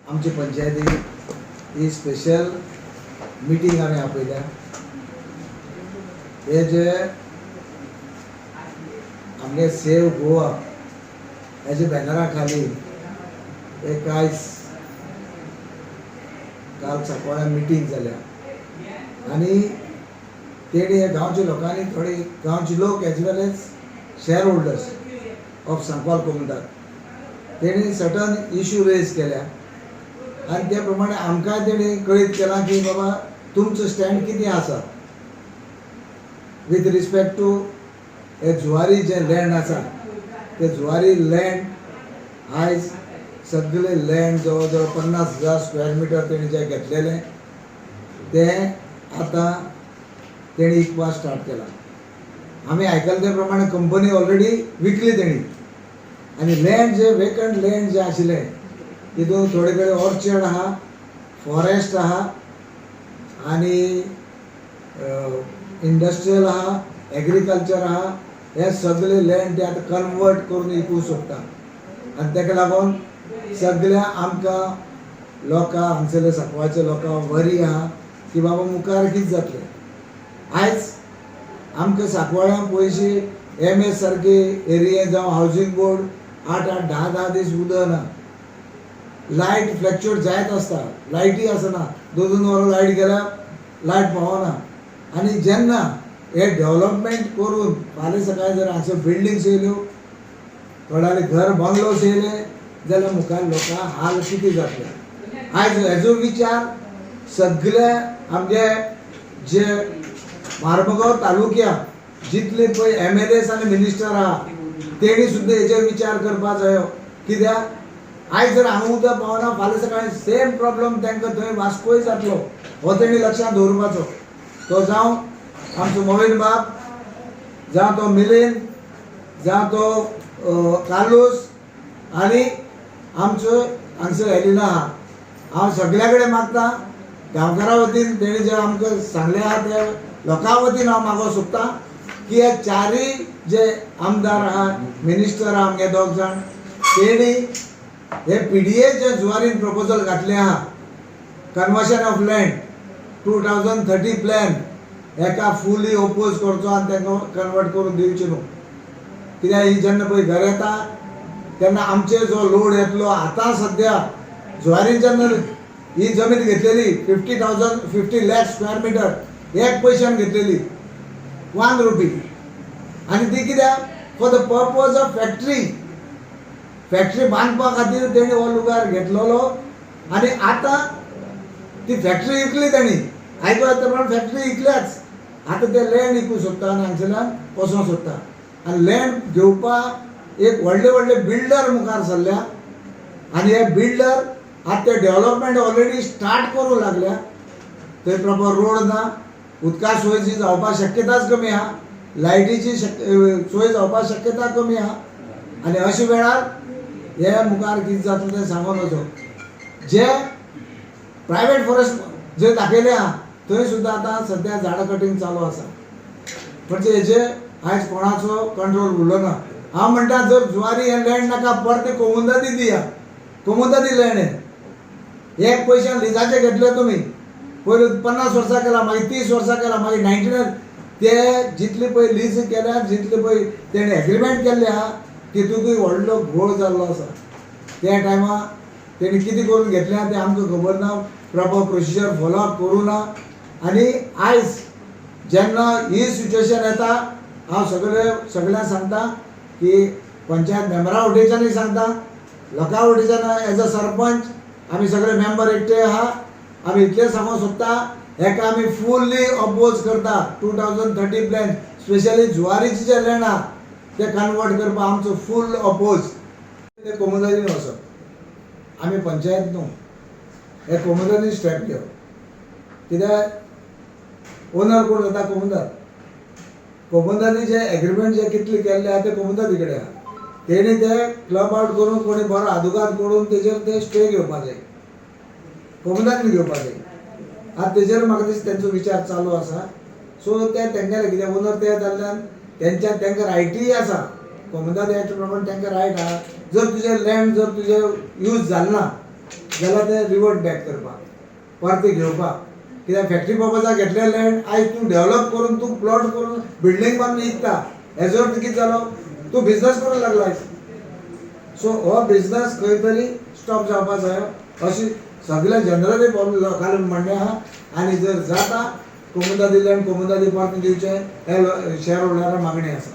आमची पंचायती ही special meeting आमी आपयल्या. हे जे आमगे सेव गोवा हेजे बॅनरा खाली एक आयज काल सांकवाळ्या मिटींग जाल्या आनी तेणी गांवच्या लोकांनी, थोडे गांवचे लोक as well as share holders of Sancoale Comunidade, तेणी सर्टन इश्यू रेज केल्या आनी त्या प्रमाणे आमकांय तेणी कळीत केलां की बाबा, तुमचो स्टँड कितें आसा विथ रिस्पेक्ट टू हे जुवारी जें लँड आसा. ते जुवारी लँड, आयज सगळे लँड जवळ जवळ 50,000 स्क्वेअर मिटर तेणी जें घेतलेलें, तें आतां तेणी इकपा स्टार्ट केलां. आमी आयकले ते प्रमाणे कंपनी ऑलरेडी विकली तेणी आनी लँड जे वेकंट लँड जे आशिल्लें, तितून थोडे कडेन ऑर्चर्ड आहा, फॉरेस्ट आहा आनी इंडस्ट्रियल आहा, एग्रीकल्चर आहा. हे सगळे लँड ते आतां कन्वर्ट करून विकूंक सोदता आनी ताका लागून सगळ्या आमकां लोकां, हांगसरले सांकवाळच्या लोकांक वरी आहा की बाबा, मुखार कितें जातलें. आयज आमकां सांकवाळ्यां पयशे एम एस सारके एरिया जावं हावजींग बोर्ड, आठ आठ धा धा दीस उदक ना, लायट फ्लक्चुएट जायत आसता, लायटी आसना, दोन दोन वरां लायट गेल्यार लायट पावना. आनी जेन्ना हे डेवलपमेंट करून फाल्यां सकाळीं जर हांगसर बिल्डिंग्स येयल्यो, थोड्याले घर बंगलोस येयले जाल्यार मुखार लोकांक हाल कितें जातले? आयज हेजो विचार सगळे आमगे जे मार्मगांव तालुक्याक जितले पळय एमएलएस आनी मिनिस्टर आहा, तेणी सुद्दां हेजेर विचार करपा जायो. कित्याक आयज जर हांगा उदक पावना, फाल्यां सकाळीं सेम प्रॉब्लम तांकां थंय वास्कोय जातलो, हो तेणी लक्षांत दवरपाचो. तो जावं आमचो मोविन बाब, जावं तो मिलिंद, जावं तो कार्लूस आनी आमचो हांगसर एलिना आहा. हांव सगल्या कडेन मागता, गांवकारा वतीन, तेणी जे आमकां सांगलें आहा ते लोकां वतीन हांव मागोंक सोदता की हे चारूय जे आमदार आहा, मिनिस्टर आहा आमगे दोग जाण, तेणी हे पीडीए जे जुवारीन प्रपोजल घातलें आहा, conversion of land 2030 plan, हेका फुली ओपोज करचो आनी तांकां कन्वर्ट करून दिवचें न्हू. कित्याक ही जेन्ना पळय घर येता तेन्ना आमचेर जो लोड येतलो. आतां सद्या जुवारीन जेन्ना ही जमीन घेतलेली, 50,000, 50 lakh square meter एक पयशान घेतलेली, 1 रुपी. आनी ती कित्याक? For the purpose of factory. Factory बांदपा खातीर तेणी हो लुगार घेतलेलो आनी आतां ती फॅक्टरी विकली तेणी. आयको येता प्रमाण फॅक्टरी विकल्याच. आतां ते लँड विकूंक सोदता आनी हांगसरल्यान वचोंक सोदता. आनी लँड घेवपाक एक व्हडले व्हडले बिल्डर मुखार सरल्या आनी हे बिल्डर आतां ते डेव्हलपमेंट ऑलरेडी स्टार्ट करूंक लागल्या. थंय प्रॉपर रोड ना, उदका सोयची जावपाक शक्यताच कमी आहा, लायटीची सोय जावपाक शक्यता कमी आहा. आनी अशे वेळार हे मुखार कितें जातलें तें सांगूं नजो. जे प्रायवेट फॉरेस्ट जे दाखयले आहा, थंय सुद्दां आतां सद्या झाडां कटींग चालू आसा. म्हणजे हेजे आयज कोणाचो कंट्रोल उरलो ना. हांव म्हणटा, जर जुवारी हें लँड नाका, परतें कोमुंदादी दिया. कोमुंदादी लँड हें एक पयशान लिजाचे घेतले तुमी. पयलू 50 वर्सां केला, मागीर 30 वर्सां केला, मागीर 99. ते जितले पळय लीज केल्या, जितले पळय तेणे एग्रीमेंट केल्ले आहा, तितूंतूय व्हडलो घोळ जाल्लो आसा. त्या टायमार तेणी कितें करून घेतलें तें आमकां खबर ना. प्रॉपर प्रोसिजर फॉलो अप करूं ना. आनी आयज जेन्ना ही सिच्युएशन येता, हांव सगळे सगळ्यांक सांगता की पंचायत मेंबरा वटेच्यानूय सांगता, लोकां वटेच्यान, एज अ सरपंच आमी सगळे मेंबर एकटे आहा. आमी इतलें सांगूंक सोदता, हेका आमी फुल्ली अपोज करता. 2030 प्लॅन, स्पेशली जुवारीचे जे लँड आहा ते कन्वर्ट करपाक आमचो फूल अपोज. ते कोमुनिदादीन वचप, आमी पंचायत न्हू. हे कोमुनिदादीन स्टेप घेवप, कित्याक ओनर कोण जाता? कोमुनिदाद. कोमुनिदादी जे एग्रीमेंट जे कितले केल्ले आहा ते कोमुनिदादी कडेन आहा. तेणी ते क्लब आउट करून, कोणी बरो आदुगाद करून तेजेर ते स्टे घेवपा जाय, कोमुनिदादीन घेवपा जाय. आतां तेजेर म्हाका दिसता तेंचो विचार चालू आसा. सो ते तेंगेले, कित्याक ओनर ते जाल्ल्यान तेंच्या तेंकां रायटूय आसा. कोमुनिदाद एक्ट प्रमाणे तेंकां रायट आहा. जर तुजें लँड जर तुजें यूज जालें ना. जाल्यार ते रिवर्ट बॅक करपाक, परते घेवपाक. कित्याक फॅक्टरी पर्पजाक घेतलें लँड आयज तूं डेवलप करून, तूं प्लॉट करून बिल्डींग बांदून विकता. हेजो अर्थ कितें जालो? तूं बिजनस करूंक लागला आयज. सो हो बिजनस खंय तरी स्टॉप जावपा जायो अशी सगल्या जनरली लोकांनी म्हणणें आहा. आनी जर जाता, कोमुनिदादी लँड कोमुनिदादी परतें दिवचें हे शेअर होल्डरा मागणी आसा.